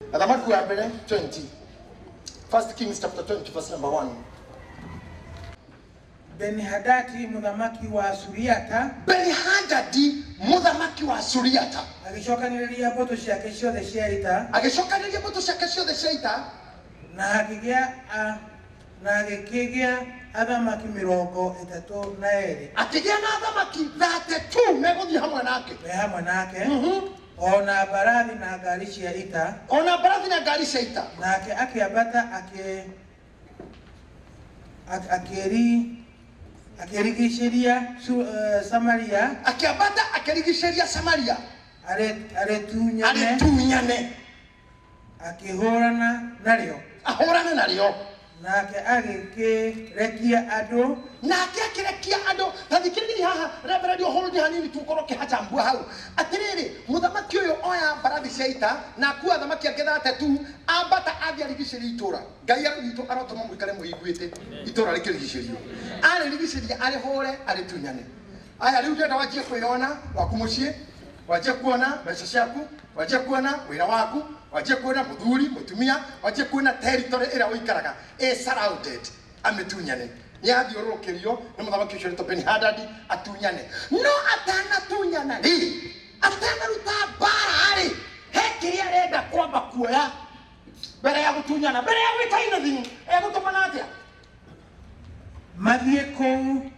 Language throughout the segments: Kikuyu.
Athamaki wa mbere 20. First Kings chapter 20 verse number 1. Benihadadi muthamaki wa Suriata. Benihadadi muthamaki wa Suriata agĩcokanĩrĩria mbũtũ ciake ciothe cia ita. Agĩcokanĩrĩria mbũtũ ciake ciothe cia ita. Na akĩgĩa na agĩkĩgĩa athamaki 32. Akĩgĩa na athamaki 32 megũthiĩ hamwe nake. Me hamwe nake. Ona mbarathi na ngari cia ita. Ona mbarathi na ngari cia ita. Nake akĩambata akĩrigicĩria Samaria. Akĩambata akĩrigicĩria Samaria. Arĩtunyane. Arĩtunyane. Akĩhũrana narĩo. Ahũrane narĩo. Nake agĩkĩrekia andũ. Nake akĩrekia andũ. Ta thikĩrĩria haha, Reverend ũhũrũrie hanini tu ũkorwo ũkĩhaca mbua hau. Atĩrĩrĩ, mũthamaki ũyũ oya mbarathi cia ita na akua athamaki angĩ 32, ambata athiĩ arigicĩrie itũra. Ngai witũ arotũma mũikare mũiguĩte itũra rĩkĩrigicĩrio. Arĩrigicĩria, arĩhũre, arĩtunyane. Aya, rĩu ndĩrenda wanjie kwĩyona waku mũciĩ, wanjie kuona mbeca ciaku, wanjie kuona wĩra waku, wanjie kuona mũthuri, mũtumia, wanjie kuona territory ĩrĩa ũikaraga ĩ surrounded, amĩtunyane. Nĩ athiũrũrũkĩrio nĩ mũthamaki ũcio wĩtwo Benihadadi atunyane. No atanatunyana rĩ, atanaruta mbara rĩ, he kĩrĩa arenda kwamba kuoya mbere ya gũtunyana, mbere ya gwĩka anything, egũtũmana atĩa? Mathiĩ kũu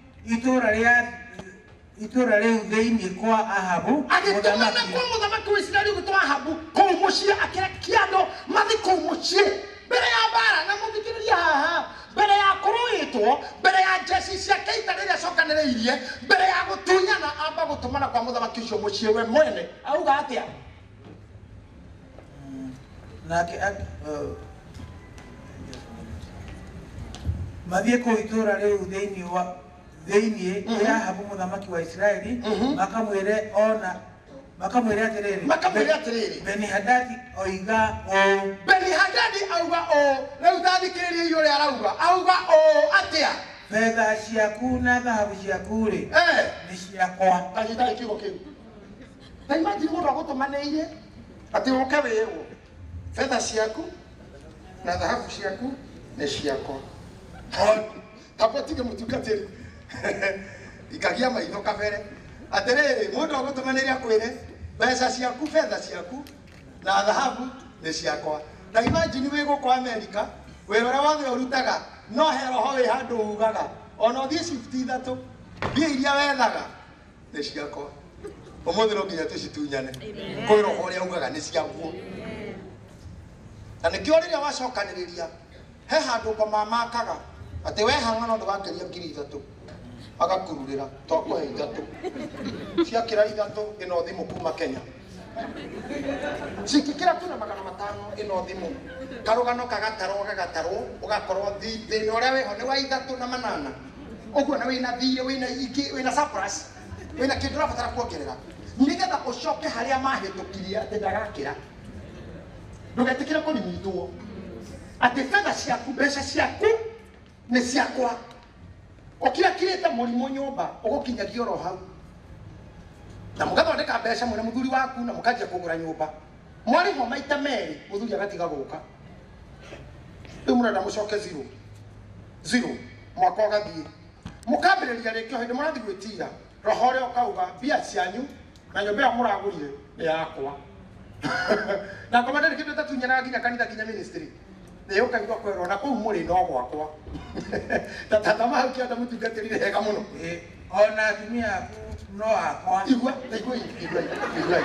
itũra rĩu thĩinĩ kwa Ahabu. Agĩtũmana kwa mũthamaki wa Isiraeli ũgĩtwo Ahabu kũu mũciĩ, akĩrekia andũ mathiĩ kũu mũciĩ mbere ya mbara. Na mũthikĩrĩrie haha, mbere ya kũrũĩtwo, mbere ya njeci ciake ita rĩrĩa acokanĩrĩirie, mbere ya gũtunyana, amba gũtũmana kwa mũthamaki ũcio mũciĩ we mwene. Auga atĩa? Nake mathiĩ kũu itũra rĩu thĩinĩ wa thĩinĩ ya Ahabu mũthamaki wa Isiraeli, makamwĩre ona makamwĩre atĩrĩrĩ, makamwĩre atĩrĩrĩ, Benihadadi oiga ũũ. Benihadadi auga ũũ. Rĩu tathikĩrĩria ũrĩa arauga. Auga ũũ atĩa? Betha ciaku na thahabu ciaku rĩ, nĩ ciakwa. Tanyita kiugo kĩu. Ta imagine mũndũ agũtũmanĩire atĩ ũke wĩrwo betha ciaku na thahabu ciaku nĩ ciakwa. Tamba tige mũtungatĩri ikagia maitho kabere. Atĩrĩrĩ, mũndũ agũtũmanĩire akwĩre mbeca ciaku, betha ciaku na thahabu nĩ ciakwa. Ta imagine wĩ gũkũ Amerika, wĩra ũrĩa wothe ũrutaga no he roho wĩ handũ ugaga ona ũthiĩ shift ithatũ, mbia iria wethaga nĩ ciakwa. Ũmũthĩ no nginya tũcitunyane. Kwĩ roho ũrĩa ugaga nĩ ciakuo. Na nĩkĩo rĩrĩa wacokanĩrĩria he handũ ngoma makaga atĩ we hang'ana ndũgakĩria 3,000, agakururĩra twakũhe 3, ciakĩra 3 ĩno thimũ kuma Kenya, cikĩkĩra tu na 500 ĩno thimũ, karũgano kagatarwo gagatarwo, ũgakorwo thĩna ũrĩa wĩho nĩ wa 3 na 8, ũguo na wĩna thirĩ, wĩna ingĩ, wĩna surplus, wĩna kĩndũ ũrabatara kuongerera nĩgetha ũcoke harĩa mahĩtũkirie atĩ ndagakĩra. Ndũgetĩkĩre kũrimitwo atĩ betha ciaku, mbeca ciaku nĩ ciakwa. Ũkirakirĩte mũrimũ nyũmba ũgũkinyagia oro hau, na mũgathondeka mbeca mwĩna mũthuri waku na mũkanjia kũgũra nyũmba. Mwarĩhwo maita merĩ, mũthuri agatiga gũka. Rĩu mũrenda mũcoke zero zero, mwaka ũgathiĩ mũkambĩrĩria rĩngĩ. O hĩndĩ mũrathiĩ gwĩtira, roho ũrĩa ũkauga mbia cianyu na nyũmba ĩyo mũragũrire nĩ yakwa. Na ngoma ndĩrĩ kĩndũ ĩtatunyanaga nginya kanitha nginya ministry. Nĩ ũkaigua kwĩrwo na kũu mũrĩ no gwakwa. Ta tata mahau kĩanda mũtungatĩrire wega mũno. Ona atumia aku no akwa. Igua, igua, igua, igua. Igua.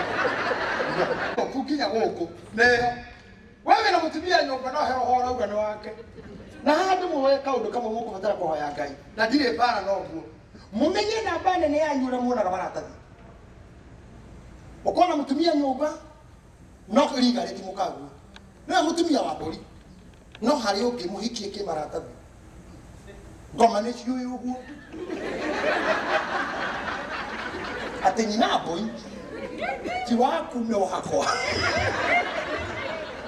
Nginya gũkũ. Nĩyo. We wĩna mũtumia nyũmba no he roho ũrauga nĩ wake. Na haha ndĩmũhoe kaũndũ kamwe mũkũbatara kũhoya Ngai. Na ndirĩ mbara no ũguo. Mũmenye namba nene yanyu ũrĩa muonaga maratathi. Ũkona mũtumia nyũmba no riga rĩti mũkaguo. Nĩwe mũtumia wa mbũri. No harĩ ũngĩ mũhikie kĩ maratathi. Ngoma nĩ ciũĩ ũguo. Atĩ nyina mbũri ti waku nĩ wakwa.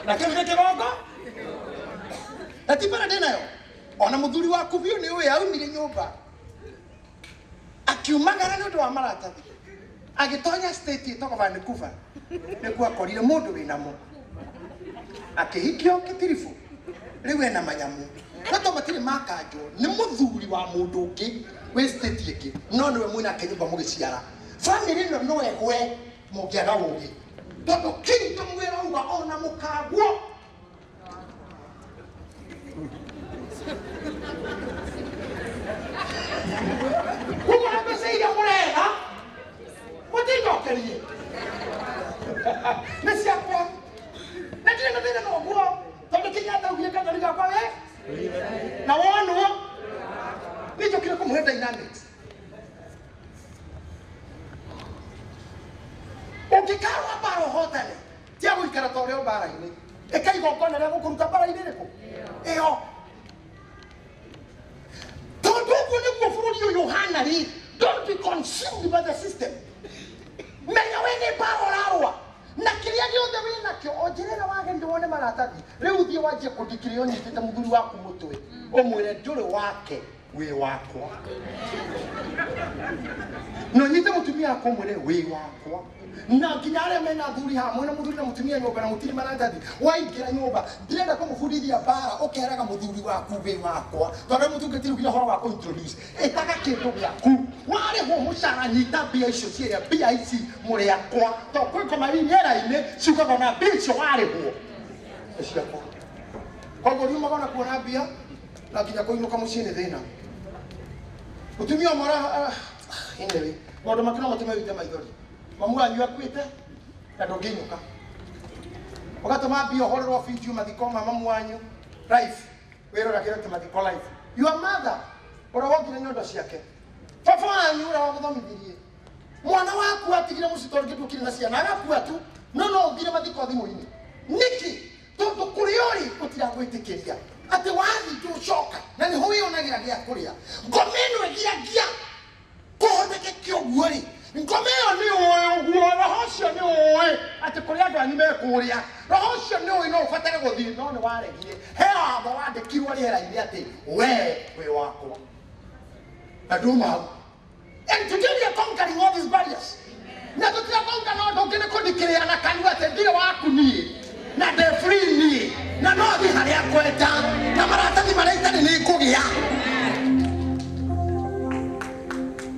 Na kĩu nĩ kĩgongo? Na ti mbara ndĩnayo. Ona mũthuri waku biũ nĩ ũĩ aumire nyũmba. Akiumagara nĩ ũndũ wa maratathi. Agĩtonya state ĩtagwo Vancouver. Nĩkuo akorire mũndũ wĩnamo. Akĩhikio kĩtiribũ rĩu ena manyamu no to matirĩ makanjwo nĩ mũthuri wa mũndũ ũngĩ wĩ state ĩngĩ no nĩwe mwĩnake nyũmba mũgĩciara family ĩno no ĩgwe mũngĩaga ũgĩ tondũ kingdom ĩrauga ona mũkagwo koguo na mbeca iria mũretha mũtinjokerie nĩ ciakwa na ndirĩ na thĩna na ũguo tondũ Kenyatta augire kathori gakwa we na wonwo niĩ njũkire kũmũhe dynamics ũngĩkarũa mbara ũhotane tia gũikara ta ũrĩa mbara-inĩ ĩka igongona rĩa gũkũruta mbara-inĩ ĩrĩkũ ĩyo tondũ ũguo nĩguo bũrũri ũyũ ũhana rĩ don't be consumed by the system menya we nĩ mbara ũrarũa na kĩrĩa gĩothe wĩ nakĩo o njĩra ĩrĩa wagendi wone maratathi rĩu thiĩ wanjie kũndikĩrĩa ũnyitĩte mũthuri waku mũtwe ũmwĩre ndũrĩ wake wĩ wakwa na ũnyite mũtumia waku ũmwĩre wĩ wakwa na nginya arĩa mena athuri haha mwena mũthuri na mũtumia nyũmba na mũtirĩ maratathi waingĩra nyũmba ndĩrenda kũmũbundithia mbara ũkeraga mũthuri waku wĩ wakwa tondũ mũtungatĩri nginya ũhoro wa kũ-introduce ĩtaga kĩndũ gĩaku warĩhwo mũcara nyita mbia icio ciĩrĩa mbia ici mũrĩ akwa tondũ kwĩ ngoma ii rĩera-inĩ ciugaga ona mbia icio warĩhwo nĩ ciakwa koguo riumaga ona kuona mbia na nginya kũinũka mũciĩ nĩ thĩna mũtumia ũmwe anyway maũndũ make no matũme wĩite maithori mamu wanyu akuĩte na ndũngĩinũka ũgatũma mbia ũhorerwo video mathiko ma mamu wanyu life wĩroragĩre atĩ mathiko life your mother ũrĩa wongire nyondo ciake baba wanyu ũrĩa wagũthomithirie mwana waku atigire mũciĩ tondũ kĩndũ ũkĩrĩ na ciana agakua tu no no ũthire mathiko thimũ-inĩ nĩkĩ tondũ kũrĩa ũrĩ gũtiragwĩtĩkĩria atĩ wathiĩ ndũcoka na nĩho wĩyonagĩra gĩa kũrĩa ngoma ĩno ĩgiagia kũhotekeke ũguo rĩ ngoma ĩyo nĩ ũĩ ũguo roho ũcio nĩ ũĩ atĩ kũrĩ andũ anyu mekũrĩa roho ũcio nĩ ũĩ no ũbatare gũthiĩ no nĩ waregire he watho wandĩkirwo rĩera-inĩ atĩ we wĩ wakwa na nduma hau. And today we are conquering all these barriers. Na tũtirakonga no ũndũ ũngĩ nĩ kũndikĩrĩra na kanua atĩ ndirĩ waku niĩ na ndĩ free niĩ na no thiĩ harĩa ngwenda na maratathi marĩa itarĩ nĩ ngũgĩa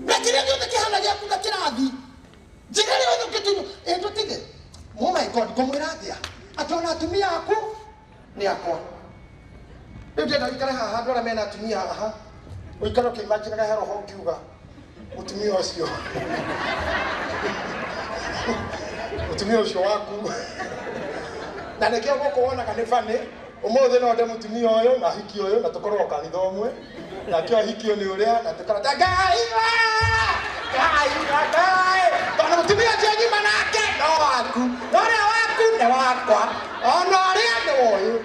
na kĩrĩa gĩothe kĩhana gĩaku na kĩrathi njĩra ĩrĩa yothe ũngĩtunywo ĩ tũtige. Oh my God, ngũmwĩra atĩa atĩ ona atumia aku nĩ akwa rĩu ndĩrenda ũikare haha andũ arĩa mena atumia haha ũikare ũkĩimaginaga he roho ũngiuga mũtumia ũcio mũtumia ũcio waku na nĩkĩo gũkũ wonaga nĩ bani ũmũthĩ no nde mũtumia ũyũ na hiki ũyũ na tũkorwo kanitha ũmwe nakĩo hikio nĩ ũrĩa na tũkorwo ta Ngai wa Ngai wa Ngai tondũ mũtumia ũcio nyuma nake no waku na ũrĩa waku nĩ wakwa ona ũrĩa nĩ ũyũ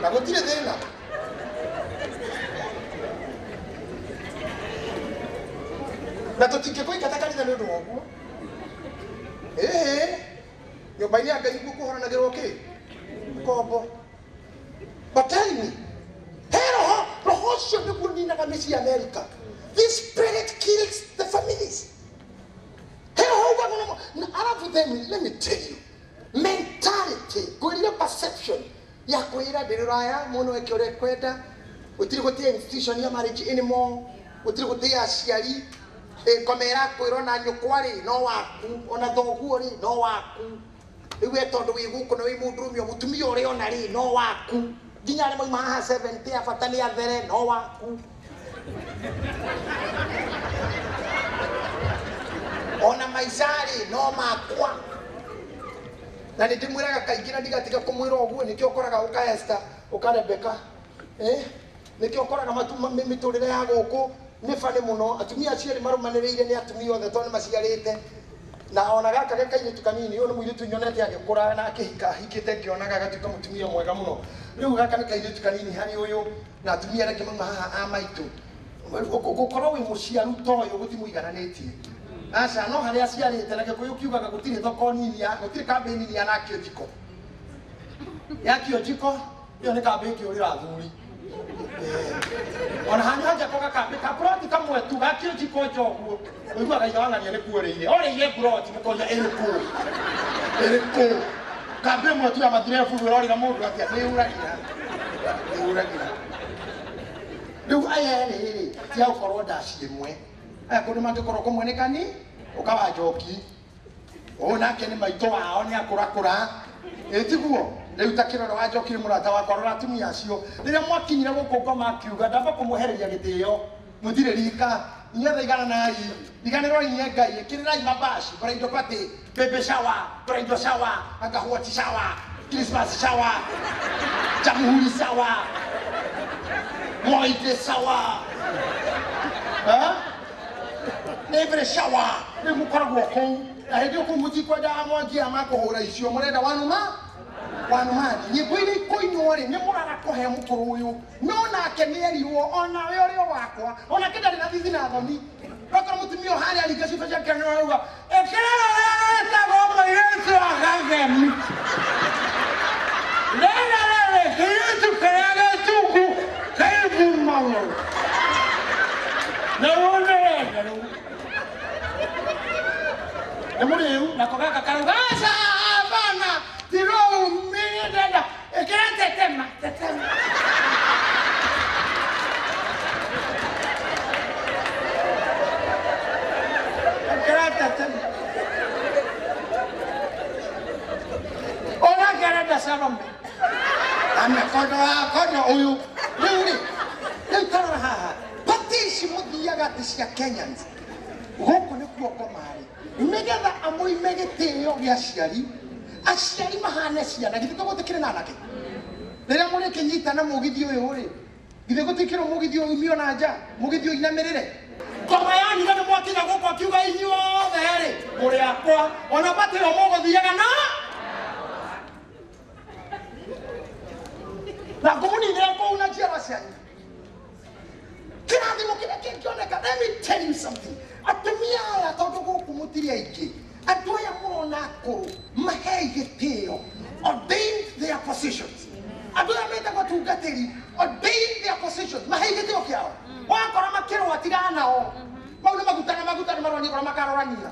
na gũtirĩ thĩna. Na tũtingĩkũingata kanitha nĩ ũndũ wa ũguo ĩhĩ nyũmba-inĩ ya Ngai nĩguo kũhoranagĩrwo kĩ ngombo. But tell me, he roho roho ũcio nĩguo ninaga mĩciĩ ya America. This spirit kills the families. He roho ugaga na alafu then let me tell you mentality ngwĩrire perception ya kwĩra ndĩrĩ rũraya mũno eke ũrĩa kwenda gũtirĩ gũtĩĩa institution ya marriage anymore gũtirĩ gũtĩĩa aciari ngoma ĩrakwĩra ona nyũkwa rĩ no waku ona thoguo rĩ no waku rĩu we tondũ wĩ gũkũ na wĩ mũndũrũme mũtumia ũrĩa ona rĩ no waku nginya arĩa mauma haha 70 abata nĩ athere no waku ona maica rĩ no makwa na nĩ ndĩmwĩraga kaingĩ na ndigatiga kũmwĩra ũguo nĩkĩo ũkoraga ũka Esther ũka Rebecca nĩkĩo ũkoraga mĩtũrĩre ya gũkũ nĩ bani mũno atumia acio erĩ marũmanĩrĩire nĩ atumia othe tondũ nĩ maciarĩte na ona gaka ge kairĩtu kanini ũyũ nĩ mũirĩtu nyonete agĩkũra na akĩhika ahikĩte ngĩonaga agatuĩka mũtumia mwega mũno rĩu gaka nĩ kairĩtu kanini harĩ ũyũ na atumia arĩa angĩ mauma haha a maitũ gũkorwo wĩ mũciaru ta ũyũ gũtimũigananĩtie aca no harĩa aciarĩte na Gĩkũyũ kiugaga gũtirĩ thoko nini gũtirĩ kambĩ nini yanakio njiko yakio njiko ĩyo nĩ kambĩ ĩngĩũrĩra athuri ona hanyu hanja koga kambĩ ka ploti kamwe tu gakio njiko nja ũguo ũiguaga ithe wang'ania nĩ kuorĩire orĩire ploti mũkoria ĩrĩkũ ĩrĩkũ Kambi ĩmwe tu ya mathirebu ũrorĩra mũndũ atĩa nĩ ũragira. Nĩ ũragira. Rĩu aya erĩ rĩ tia gũkorwo ndaci ĩmwe. Aya kũndũ mangĩkorwo kũmwe nĩ kani ũkawa njoki. Ũyũ nake nĩ maitũ wao nĩ akũrakũra. Ĩ tiguo? Rĩu ta kĩrora wa njoki nĩ mũrata wakwa rora atumia acio. Rĩrĩa mwakinyire gũkũ ngoma akiuga ndamba kũmwehereria gĩtĩo. Mũtirĩ rika. Inyuothe igananai. Riganĩrwo inyuĩ Ngai. Ĩkĩrĩrai mabashi, bridal party, baby shower, bridal shower, akahuati shower, Christmas shower, Jamhuri shower, Moite shower. Ha? Every shower. Rĩu mũkoragwo kũu. Na hĩndĩ ĩyo kũu mũtikwendaga mwangi makũhũra icio mũrenda wanuma wanumani. Nyĩmbo iria ikũinwo rĩ nĩ mũrarakũhe mũkũrũ ũyũ. No nake nĩerirwo onawe ũrĩ o wakwa. Onake ndarĩ na thithi na thoni. Okorwo mũtumia ũyũ harĩa aringa ciugo ciake nĩ arauga ĩkĩra ũrĩa wĩtagwo mũirĩtu wa Kagemi. Rĩrĩ rĩrĩ kĩirĩtu kĩrĩa gĩtungu kĩibu magũrũ. Na wonere rĩu. Nĩ mũrĩu nako gaka karauga aca bana tirau ndenda ĩkĩra tetema tetema. Ĩkĩra tetema. Onake arenda Salome. Anakondo akondo ũyũ. Rĩu rĩ rĩu tarora haha. Pati ici mũthiaga atĩ cia Kenyans. Gũkũ nĩkuo ngoma rĩ. Nĩgetha amũime gĩtĩo gĩa aciari. Aciari mahane ciana githĩ tũgũtĩkĩrĩ na anake. Rĩrĩa mũrĩkĩnyita na mũgithi ũyũ rĩ githĩ gũtikĩrwo mũgithi ũyũ umio na nja mũgithi ũyũ inamĩrĩre. Ngoma yanyuga nĩ mwakinya gũkũ akiuga inyuothe rĩ mũrĩ akwa ona batĩ ĩyo mũgũthiaga na na ngũmũninĩra kũu na njiarwa cianyu. Kĩrathimo kĩrĩa kĩngĩoneka. Let me tell you something. Atumia aya tondũ gũkũ mũtirĩ aingĩ. Andũ aya mũrona akũrũ mahei gĩtĩo. Ordain their positions. Andũ aya metagwo atungatĩri ordain their positions. Mahei gĩtĩo kĩao. Wakora makĩrũa tigana nao. Mau nĩ maguta na maguta nĩ maronania ũrĩa makarorania.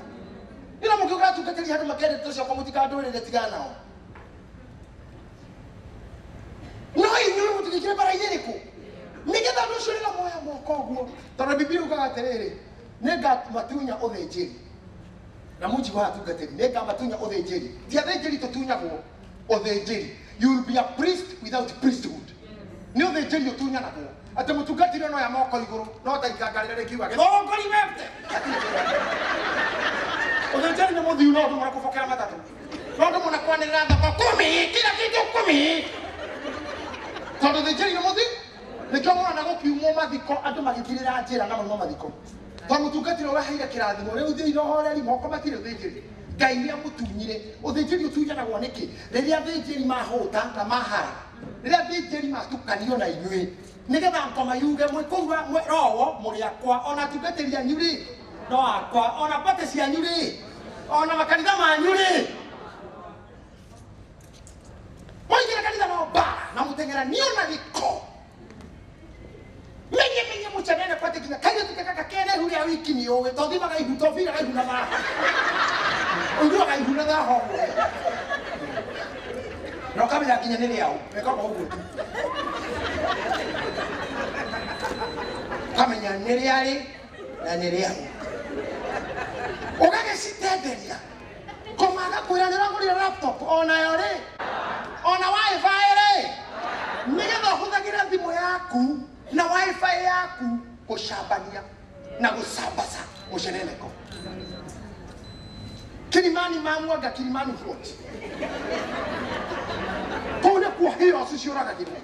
Ĩno mũngĩũka atungatĩri handũ makendete ciakwa mũtikandũrĩre tigana nao. No inyuĩ mũtigĩkire bara-inĩ ĩrĩkũ? Nĩgetha andũ acio rĩrĩa moya moko ũguo tondũ Bibilia yugaga atĩrĩrĩ nĩngamatunya ũthĩnjĩri. Na mujibu wa atungatĩri nĩngamatunya ũthĩnjĩri. Ti athĩnjĩri tũtunyagwo ũthĩnjĩri. You will be a priest without priesthood. Nĩ ũthĩnjĩri ũtunyanagwo. Atĩ mũtungatĩri no ya moko igũrũ no ta ikanga rĩrĩa rĩkiuga gĩthũngũri wete. Ũthĩnjĩri nĩ mũthiu no ũndũ mũna kũbokera matatũ. No ũndũ mũna kwanĩrĩra thoko kumi kila kitu kumi. Tondũ ũthĩnjĩri nĩ mũthiu. Nĩkĩo mũrona gũkiumwo mathiko andũ magĩkirĩra njĩra na mauma mathiko. Tondũ mũtungatĩri ũraheire kĩrathimo rĩu thĩinĩ ũhoreri moko matirĩ ũthĩnjĩri. Ngai nĩ amũtunyire. Ũthĩnjĩri ũtunyanagwo nĩkĩ? Rĩrĩa athĩnjĩri mahũta na mahara. Rĩrĩa athĩnjĩri matukanio na inyuĩ. Nĩgetha ngoma yuge mwĩ kũu roho mũrĩ akwa ona atungatĩri anyu rĩ no akwa ona mbate cianyu rĩ ona makanitha manyu rĩ. Mwaingĩra kanitha no mbara na mũteng'eranio na gĩko. Menye menye muchanene kwate kinya kaire tukakaka kene huria wiki ni owe tothi maga ihu tofira ihu na ma uiguaga ihu na thaho no kamenya kinya nĩ rĩao mekaga ũguo tu kamenya nĩ rĩarĩ na nĩ rĩao ũgagĩcitenderia ngoma agakwĩra nĩ ũragũrire laptop onayo rĩ ona wifi rĩ nĩgetha ũhũthagĩre thimũ yaku na wifi yaku gũcambania na gũcambaca mũceneneko. Kilimani mamwaga Kilimani what? Kũu nĩkuo heroes ciũragagĩrwo.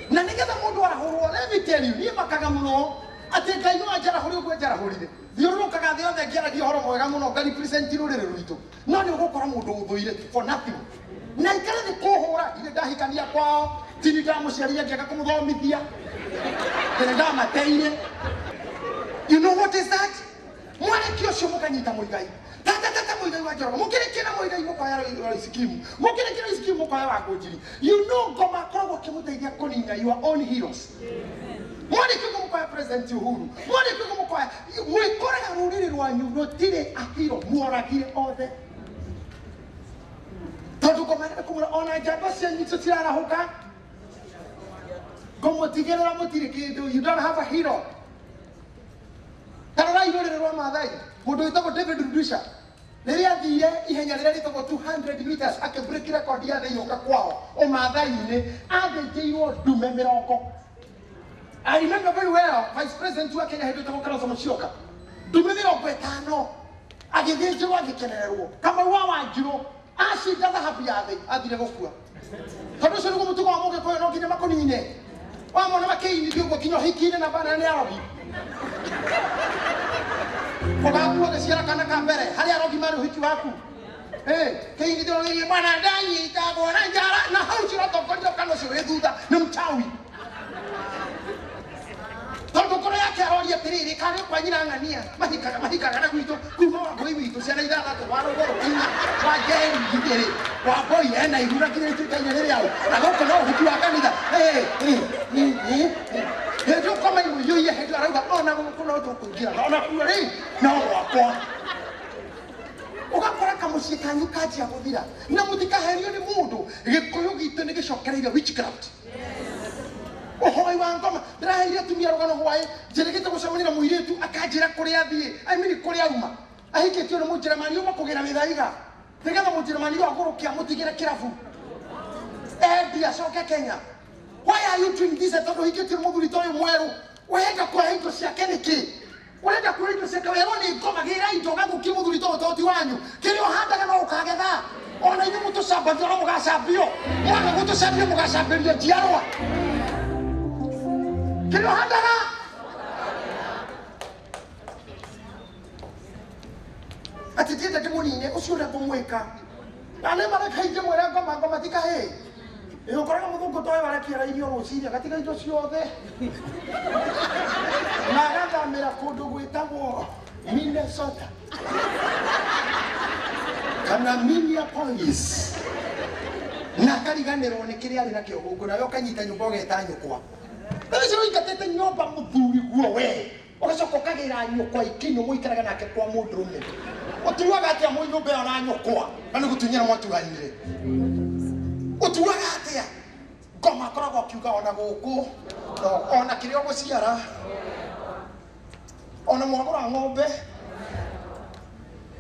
Na nĩgetha mũndũ arahũrwo, let me tell you, niĩ makaga mũno atĩ Ngai no anjarahũre ũguo anjarahũrire. Thiũrũrũkaga thĩ yothe ngĩaragia ũhoro mwega mũno nga represent rũrĩrĩ rwitũ. No nĩ ũgũkora mũndũ ũthũire for nothing. Na ikare thĩ kũhũra, ndirĩ ndahikania kwao, tini ndamũciarire ngĩaga kũmũthomithia, ndirĩ ndamateire. You know what is that? Mwarĩkia ũcio mũkanyita Mũigai. Tata tata Mũigai wa Njoroge. Mũkĩrĩkia na Mũigai mũkoya Royce-Kimu. Mũkĩrĩkia Royce-Kimu mũkoya wa Ngũnjiri. You know ngoma akoragwo akĩmũteithia kũnina your own heroes. Mwarĩkia ũguo mũkoya President Uhuru. Mwarĩkia ũguo mũkoya mwĩkoraga rũrĩrĩ rwanyu rũtirĩ a hero muoragire othe. Ngoma nĩ ona njamba cianyu icio cirarahũka ngũmũtigĩrĩra mũtirĩ kĩndũ. You don't have a hero. Ta rorai rũrĩrĩ rwa Maathai, mũndũ wĩtagwo David Rudisha rĩrĩa athire ihenya rĩrĩa rĩtagwo 200 meters akĩbreak record ya thĩ yũka kwao ũmathai-inĩ, athĩnjĩirwo ndume 20. I remember very well Vice President wa Kenya hĩndĩ ĩtagwo Kalonzo Musyoka, ndume 50 agĩthĩnjĩrwo agĩkenererwo. Kamau wa Wanjirũ acinda thahabu ya thĩ athire gũkua. Tondũ ũcio nĩguo mũtugo wa Mũgĩkũyũ, no nginya makũnine. Wamona makĩinithio ũguo nginya ũhiki-inĩ na bana nĩ arogi. Ũgakua gĩciara kana ka mbere harĩa arogi marĩ ũhiki waku. Kĩinithio gĩgĩ mwana ndanyitagwo na njara na hau ũcio ũratongoria kana ũcio wĩ thutha nĩ mũchawi. Tondũ ngoro yake aroria atĩrĩrĩ, karĩ kwa nyina ng'ania mahikaga na gwitũ kuma wa ngũi witũ ciana ithathatũ wa rũgũrũ inya wa Njeri igĩrĩ wa Mboi ena ihu na nginya ituĩkaine rĩrĩ au na gũkũ no ũhiki wa kanitha. Hĩndĩ ũkoma imũiyũiye hĩndĩ arauga ona gũkũ no tũkũingĩra ona kuo rĩ no gwakwa. Ũgakora kamũciĩ kanyu kanjia gũthira na mũtikaherio nĩ mũndũ. Gĩkũyũ gitũ nĩ gĩcokereire witchcraft. Ũhoi wa ngoma ndĩraheire atumia rũgano hwaĩ njĩrĩgĩte gũcemania na mũirĩtu akanjĩra kũrĩa athiĩ, I mean kũrĩa auma ahikĩtio nĩ Mũnjeremani uma kũgĩra mĩthaiga nĩgetha Mũnjeremani ũyũ agũrũke amũtigĩre kĩrabu endi acoke Kenya. Why are you doing this? Tondũ ũhikĩtio nĩ mũthuri ta ũyũ mwerũ ũrenda kuoya indo ciake nĩkĩ? Ũrenda kuoya indo ciake werwo nĩ ngoma gĩra indo ũgathũkia mũthuri ta ũyũ tondũ ti wanyu. Kĩrĩa ũhandaga no ũkagetha. Ona inyuĩ mũtũcambagio no mũgacambio, mwaga gũtũcambio mũgacambĩrio njiarwa. Kĩrĩa ũhandaga atĩ ndienda ndĩmũnine ũcio ũrĩa ngũmwĩka na nĩ mareka ingĩmwĩra ngoma ngoma ti kahĩĩ. Ũkoraga mũthũngũ ta ũyũ arekiara irio rũcinĩ agatiga indo ciothe na agathamĩra kũndũ gwĩtagwo Minnesota kana Minneapolis na akariganĩrwo nĩ kĩrĩa arĩ nakĩo gũkũ, nawe ũkanyita nyũmba ũgeta nyũkwa. Ũcio ũingatĩte nyũmba mũthuri guo we ũgacoka ũkagĩra nyũkwa ikinyo mũikaraga nake kwa mũndũrũme. Ũtuaga atĩa mwĩ nyũmba ĩyo na nyũkwa na nĩ gũtunyana mwatuanire? Ũtuaga atĩa? Ngoma akoragwo akiuga ona gũkũ ona kĩrĩa ũgũciara ona mwagũra ng'ombe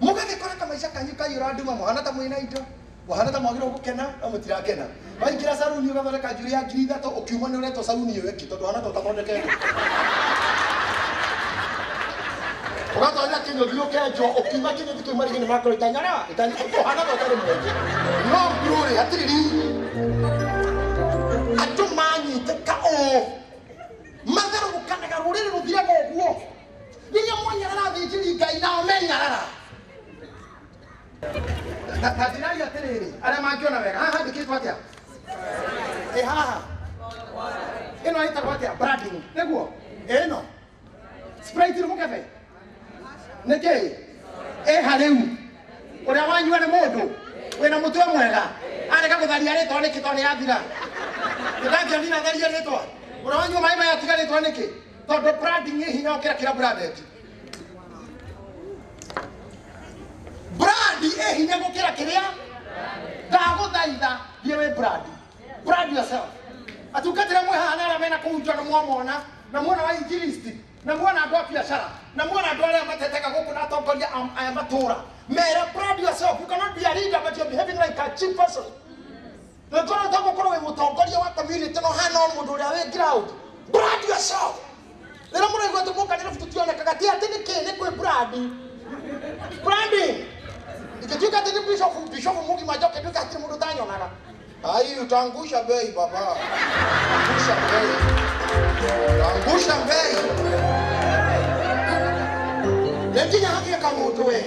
mũgagĩkora kamaica kanyu kaiyũra nduma mũhana ta mwĩna indo mũhana ta mwagĩrĩirwo gũkena no mũtirakena. Waingĩra caruni ũgathondeka njuĩrĩ ya 3,000 ũkiuma nĩ ũretwo caruni ĩyo ĩngĩ tondũ ũhana ta ũtathondeketwo. Ũgatonya kĩnyũthi ũkenjwo ũkiuma kĩnyũthi kĩu marigĩ nĩ makorwo itanyara ũhana ta ũtarĩ mwenje no mburĩ hatirĩ riri. Andũ manyitĩka ũũ matharũrũkanaga rũrĩrĩ rũthiraga ũguo rĩrĩa mwanyarara athĩnjĩri Ngai nao menyarara. Ta njĩrai atĩrĩrĩ arĩa mangĩona wega haha handĩkĩtwo atĩa? Ĩ haha ĩno ĩtagwo atĩa? Branding nĩguo ĩno Sprite nĩ mũkebe nĩkĩ? Ĩha rĩu ũrĩa wanyua nĩ mũndũ wĩna mũtwe mwega areka gũtharia rĩtwa nĩkĩ tondũ nĩyathira? Ndangĩonire atharia rĩtwa. Ũrĩa wanyua maĩ maya atiga rĩtwa nĩkĩ? Tondũ branding ĩ hinya gũkĩra kĩrĩa branded. Brand ĩ hinya gũkĩra kĩrĩa ndagũthaitha thiĩ wĩ brand. Brand yourself. Atungatĩra mwĩ haha na arĩa mena kũu nja nĩ mwamona na muona wa injilisti na muona andũ a biacara na muona andũ arĩa matetega gũkũ na atongoria aya matũra mere brand yourself. You cannot be a leader but you're behaving like a cheap person. Nĩngorwo ũtagũkorwo wĩ mũtongoria wa community no hana o mũndũ ũrĩa wĩ ground. Brand yourself. Rĩrĩa mũraigua atĩ mũka nĩrĩbu tũtionekaga ti atĩ nĩkĩ nĩ kwĩ brand. Branding. Ingĩtuĩka atĩ nĩ bishop mũgima njoke nduĩke hatirĩ mũndũ ũtanyonaga. Ai, utaangusha bei baba. Angusha bei. Utaangusha bei. Nĩ nginya hagĩe kamũndũ we.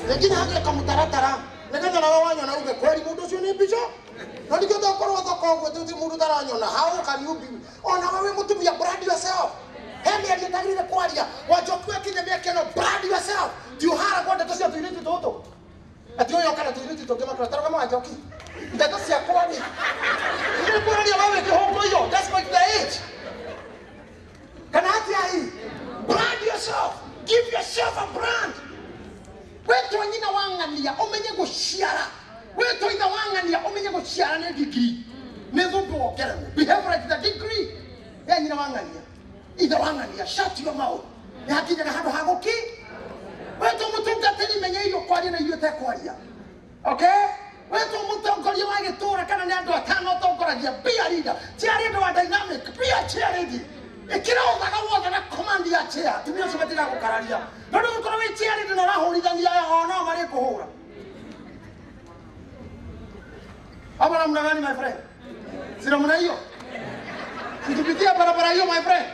Nĩ nginya hagĩe kamũtaratara nĩgetha nawe wanyona uge kweri mũndũ ũcio nĩ bishop. No nĩkĩo tokorwo thoko ũguo ti mũndũ ũtaranyona. How can you be? Ona we wĩ mũtumia brand yourself. He mĩario ĩtagĩrĩire kwaria Wanjoki wakinya mĩaka ĩno brand yourself. Ti ũharagwo ndeto cia tũirĩtu tũtũ atĩ ũyũ kana tũirĩtu tũngĩ makũra tarũgama Wanjoki ndeto ciakwa rĩ nĩ kuonania we wĩ kĩhũngũyũ despite the age kana atĩa ĩ. Brand yourself. Give yourself a brand. Wetwo nyina wa ng'ania ũmenye gũciara Wetwo ithe wa ng'ania ũmenye gũciara nĩ degree. Nĩ thũmbĩ wongererwo. Behave like the degree. Ya nyina wa ng'ania. Ithe wa ng'ania, shut your mouth. Nĩ hakinyaga handũ ha gũki. Wetwo mũtungatĩri menya irio kwaria na irio ũtekwaria. Okay? Wetwo mũtongoria wa gĩtũũra kana nĩ andũ atano ũtongoragia, be a leader. Ti arĩa andũ a dynamic, be a chair lady. Ĩkĩra ũthaga wothe na command ya chair. Atumia acio matigagũkararia. Tondũ ũngĩkorwo wĩ chair lady na ũrahũrithania aya o no marĩkũhũra. Ama namna gani my friend? Si namna hiyo? Situpitia barabara hiyo my friend.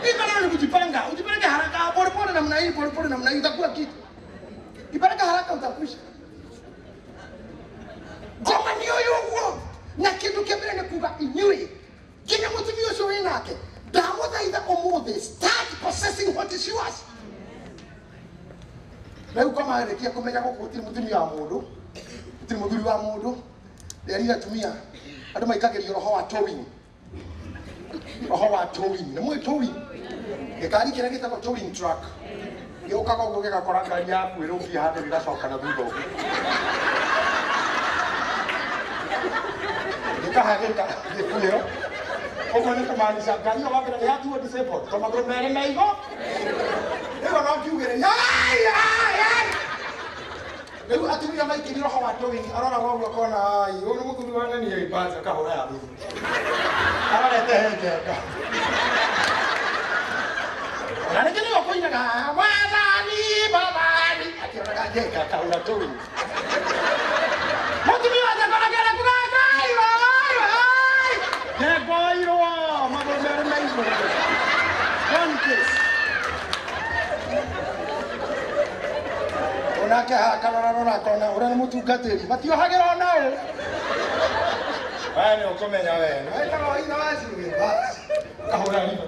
Hii maneno ni kujipanga. Ujipange haraka, pole pole namna hii, pole pole namna hii utakuwa kitu. Kipanga haraka utakwisha. Ngoma ni ũyũ ũguo. Na kĩndũ kĩa mbere nĩ kuga inyuĩ nginya mũtumia ũcio wĩ nake ndamũthaitha ũmũthĩ start possessing what is yours. Rĩu koma arĩkia kũmenya gũkũ gũtirĩ mũtumia wa mũndũ, gũtirĩ mũthuri wa mũndũ, nderire atumia andũ maikagĩrio roho wa towing. Roho wa towing. Nĩ mũĩ towing? Gĩkari kĩrĩa gĩtagwo towing truck. Gĩũkaga ũguo gĩgakora ngari yaku ĩrũngiĩ handũ gĩgacoka na thutha ũguo. Gĩkahagĩka gĩkuĩro. Ũguo nĩ kũmaanisha ngari ĩyo wa mbere nĩ yatuo disabled tondũ magũrũ merĩ me igũ. Ĩyo no ngiugĩrĩria ai ai ai. Rĩu atumia maikĩrio roho wa towing aroraga ũguo akona ai ũyũ nĩ mũthuri wa ng'ania ĩmbaca akahũra ya thutha. Arorete he njenga. Na rĩngĩ nĩwe ũkũinaga wathani bathani akĩonaga njenga akahũra towing. Mũtumia wa njenga onake kuga Ngai wai wai. Njengoirwo magũrũ merĩ me igũrũ. One kiss. Onake akarora rora akona ũrĩa nĩ mũtungatĩri matiohagĩra ona ũ. We nĩ ũkũmenya we. Wĩtagwo ithe wa ciũgĩ basi. Kahũra riba.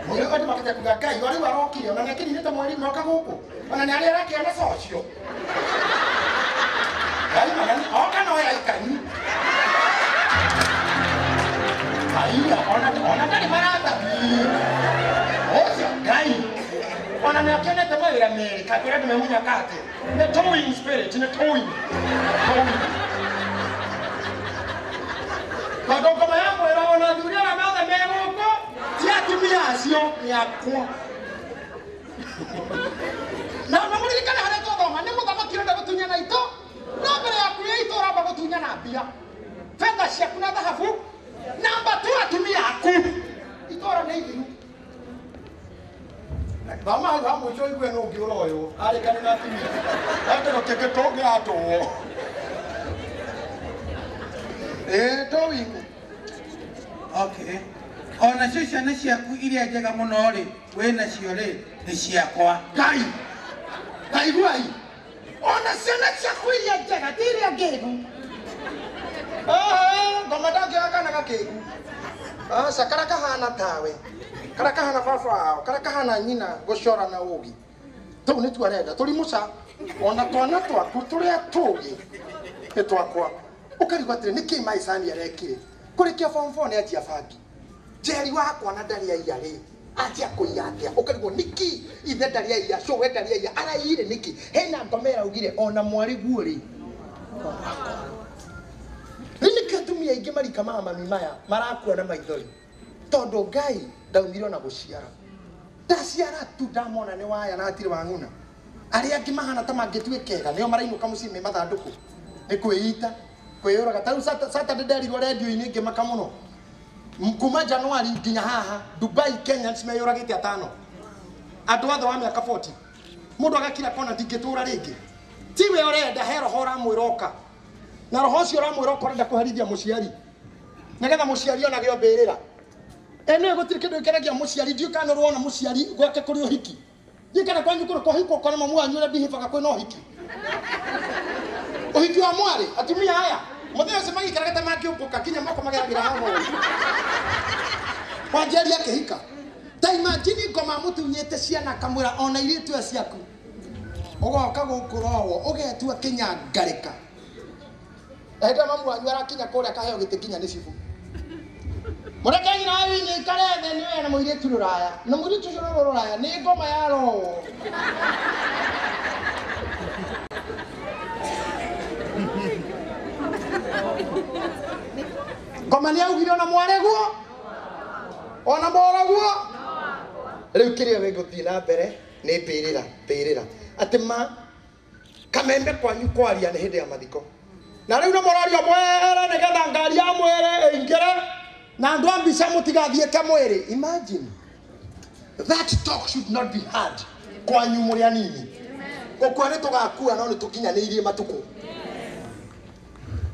Mũndũ andũ makĩte kuga Ngai o rĩu arokire ona nĩakinyire mweri mwaka gũkũ ona nĩ arĩa arakĩona cocio. Ngai magani oka no ya ikanyi. Aiya ona ndarĩ maratathi. Ũcio Ngai ona nĩakĩonete mawĩra merĩ kakwĩra andũ memunyaka atĩ nĩ towing spirit nĩ towing. Towing. Tondũ ngoma ya mwĩra ona athuri arĩa mothe me gũkũ ti atumia acio nĩ akwa. Na mũririkane harĩa twathoma nĩ mũthamaki ũrenda gũtunyana itũ no mbere yaku ya itũ ũramba gũtunyana mbia betha ciaku na thahabu namba tu atumia aku itũra nĩ ithiru. Thoma hau ha mũico ũigue nũ ũngĩ ũroywo arĩkane na atumia etĩro kĩngĩ tũngĩratũo. Ĩĩ towing. Okay. Ona cio ciana ciaku iria njega mũno rĩ wĩ nacio rĩ nĩ ciakwa. Ngai taiguai ona ciana ciaku iria njega ti iria ngĩgu. Ngoma ndangĩoya kana gakĩgu. Aca karĩa kahana tawe karĩa kahana baba wao karĩa kahana nyina gũcora na ũgĩ tũu nĩtuo arenda tũrimũca ona twana twaku tũrĩa tũgĩ nĩ twakwa. Ũkarigwo atĩrĩ nĩkĩĩ maicani arekire kũrĩkia form 4 nĩ anjia bangi njeri wakwa na ndarĩ aiya rĩ anjia kũiya atĩa ũkarigwo nĩkĩ ithe ndarĩ aiya cũwe ndarĩ aiya araiyire nĩkĩ hena ngoma ĩraugire ona mwarĩ guo rĩ rĩ nĩkĩo atumia aingĩ marika ma mami maya marakua na maithori tondũ Ngai ndaumire ona gũciara ndaciara tu ndamona nĩ waya na hatirĩ wang'una arĩa angĩ mahana ta mangĩtuĩkega nĩo marainũka mũciĩ me mathandũkũ nĩ kwĩita kwĩyũraga. Ta rĩu Saturday nderirwo rendio-inĩ ngĩmaka mũno kuma January nginya haha Dubai Kenya meyũragĩte atano andũ othe wa mĩaka 40 mũndũ agakira kona ndingĩtũra rĩngĩ tiwe ũrenda he roho ũramwĩra ũka na roho ũcio ũramwĩra ũka ũrenda kũherithia mũciari nĩgetha mũciari onage mbĩrĩra. Ĩno gũtirĩ kĩndũ gĩkenagia mũciari ndiũĩ kana nĩũrona mũciari gwake kũrĩ ũhiki ndiũĩ kana kwanyu kũrĩ kũhikwo ũkona mamu wanyu ũrĩa mbihĩbaga kwĩna ũhiki ũhiki wa mwarĩ atumia aya mũthenya ũcio magĩikaraga ta mangĩũmbũka nginya moko mageragĩra haha ũguo wanjeri akĩhika ta imagine ngoma mũtunyĩte ciana akamwĩra ona irĩtu aya ciaku ũgoka gũkũ rowo ũgetua Mũreke nyina wa Winnie aikare thĩ nĩ we na mũirĩtu rũraya. Na mũirĩtu ũcio rũrũ rũraya nĩ ngoma ya roho. Ngoma nĩ augire ona mwarĩguo ona moraguo. Rĩu kĩrĩa wĩgũthiĩ na mbere nĩ mbĩrĩra mbĩrĩra atĩ ma kamembe kwanyu kwaria nĩ hĩndĩ ya mathiko. Na rĩu no mũraria mwere nĩgetha ngari ya mwere ĩingĩre na andũ a mbica mũtigathiĩke mwĩrĩ. Imagine that talk should not be heard kwanyu mũrĩ anini. Gũkua nĩ tũgakua no nĩ tũkinyanĩirie matukũ.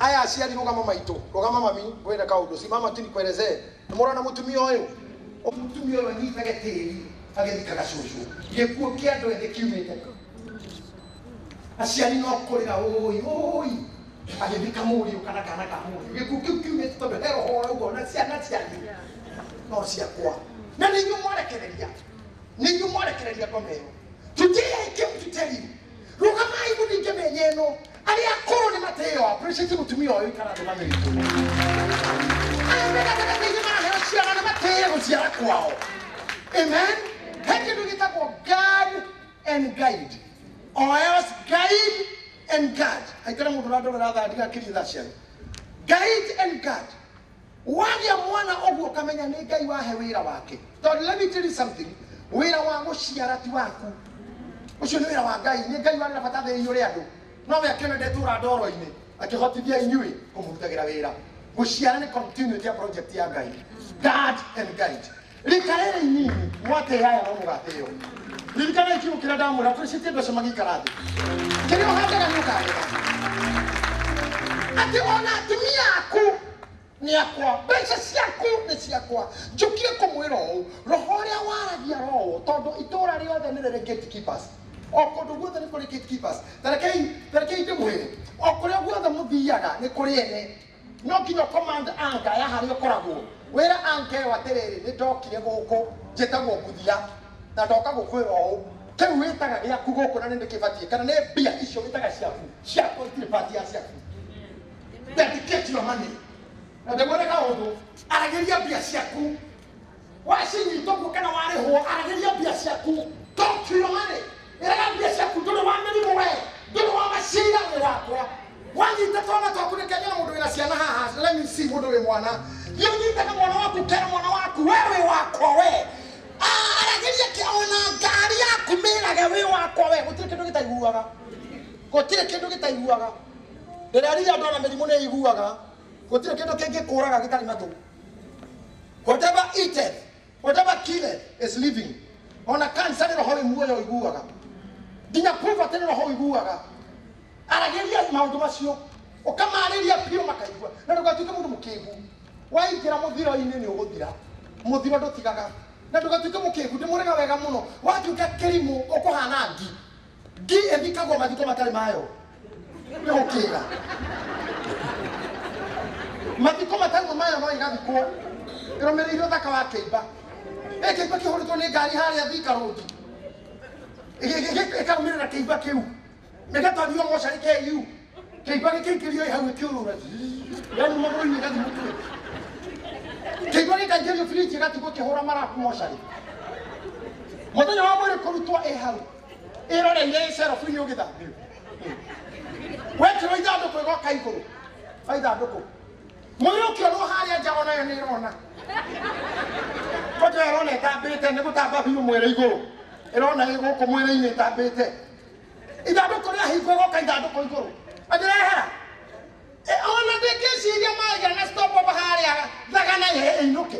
Aya aciari rũgama maitũ, rũgama mami, ngwĩre kaũndũ, simama tu nikuelezee. Nĩ mũrona mũtumia ũyũ? Mũtumia ũyũ anyitage tĩri agĩthikaga cũcũ. Gĩkuũ kĩa andũ ethĩ kiumĩte kũ? Aciari no kũrĩra ũi ũi agĩthika mũriũ kana kana ka mũriũ. Gĩkuũ kĩu kiumĩte tondũ he roho ũrauga ona ciana cianyu no ciakwa. Na nĩ inyuĩ mwarekereria. Nĩ inyuĩ mwarekereria ngoma ĩyo. Today I came to tell you, rũgamai mũthinge mĩanya ĩno. Arĩa akũrũ nĩ matĩo, appreciate mũtumia ũyũ ikara thĩ mami witũ. Aya me gatagatĩ-inĩ maraheo ciana nĩ matĩe gũciara kwao. Amen. He kĩndũ gĩtagwo guard and guide. Or else guide and guard. Haikara mũndũ ũrandorera thaa ndigakĩrie thaa cianyu. Guide and guard. Wagĩa mwana ũguo ũkamenya nĩ Ngai wahe wĩra wake. Tondũ let me tell you something, wĩra wa gũciara ti waku. Ũcio nĩ wĩra wa Ngai. Nĩ Ngai warĩ na bata thĩ ĩiyũre andũ. No we akĩona ndetũra ndoro-inĩ akĩhotithia inyuĩ kũmũrutagĩra wĩra. Gũciara nĩ continuity ya project ya Ngai. Guard and guide. Rika rĩrĩ inini mwatĩĩa aya no mũgatĩĩo. Ririkana kiugo kĩrĩa ndamwĩra, appreciate andũ acio magĩikara thĩ. Kĩrĩa ũhandaga nĩ ũkagetha. Atĩ ona atumia aku nĩ akwa, mbeca ciaku nĩ ciakwa. Njũkire kũmwĩra ũũ, roho ũrĩa waragia roho, tondũ itũũra rĩothe nĩ rĩrĩ gatekeepers. O kũndũ guothe nĩ kũrĩ gatekeepers. Ta rekei ndĩmwĩre, o kũrĩa guothe mũthiaga nĩ kũrĩ ene. No nginya command anga ya harĩa ũkoragwo. Wĩra anga ĩyo atĩrĩrĩ, nĩ ndokire gũkũ njĩtagwo Mbuthia na ndoka gũkwĩra ũũ, kĩu wĩtaga gĩaku gũkũ na nĩ ndĩkĩbatiĩ, kana nĩ mbia icio wĩtaga ciaku, ciakwa itirĩ bati ya ciaku. Dedicate your money. Na ndĩmwĩre kaũndũ, aragĩria mbia ciaku. Wacinyita ũguo kana warĩhwo, aragĩria mbia ciaku. Talk to your money. Ĩraga mbia ciaku, ndũrĩ wa mĩrimũ we, ndũrĩ wa macira wĩ wakwa. Wanyita twana twaku nĩ kenya na mũndũ wĩna ciana haha, let me see mũndũ wĩ mwana. Thiĩ ũnyitaga mwana waku, kera mwana waku, we wĩ wakwa we. Aragĩria kĩ ona ngari yaku mĩrage wĩ wakwa we. Gũtirĩ kĩndũ gĩtaiguaga. Gũtirĩ kĩndũ gĩtaiguaga. Ndĩrerire andũ ona mĩrimũ nĩ ĩiguaga. Gũtirĩ kĩndũ kĩngĩkũraga gĩtarĩ matũ. Whatever eateth, whatever killeth is living. Ona cancer nĩ roho wĩ muoyo ũiguaga. Nginya poverty nĩ roho ũiguaga. Aragĩria maũndũ macio, ũkamarĩria biũ makaigua. Na ndũgatuĩke mũndũ mũkĩgu. Waingĩra mũthiro-inĩ nĩ ũgũthira. Mũthiro ndũtigaga. Na ndũgatuĩke mũkĩgu, ndĩmũrega wega mũno. Watuĩka kĩrimũ ũkũhana ngi. Ngi ĩthikagwo mathiko matarĩ mayo. Nĩ gũkĩga. Mathiko matarĩ mayo no ĩgathikwo. Ĩrũmĩrĩire ũthaka wa kĩimba. Ĩ kĩimba kĩhũrĩtwo nĩ ngari harĩa Thika Road. Ĩkarũmĩrĩra kĩimba kĩu. Nĩgatwarirwo mocarĩ KU. Kĩimba gĩkĩingĩrio hau gĩkĩũrũra. Yaani magũrũ-inĩ ĩgathiĩ mũtwe. Kĩimba gĩkaingĩrio fridge gĩgatigwo kĩhũra marabu mocarĩ. Mũthenya wa mwĩrĩ kũrutwo ĩ hau. Ĩroreire ĩ cerobu-inĩ ũgĩthambio. Wekĩrwo ithandũkũ ĩgoka igũrũ. Wa ithandũkũ. Mwĩrĩ ũkĩonwo harĩa nja onayo nĩ ĩrona. Kwanja ĩrona ĩtambĩte nĩ gũtamba biũ mwĩrĩ igũrũ. Ĩrona ĩ gũkũ mwĩrĩ-inĩ ĩtambĩte. Ithandũkũ rĩahingwo ĩgoka ithandũkũ igũrũ. Anjĩrehera. Ona ndĩngĩciria maigana stop over harĩa thagana ĩinũke.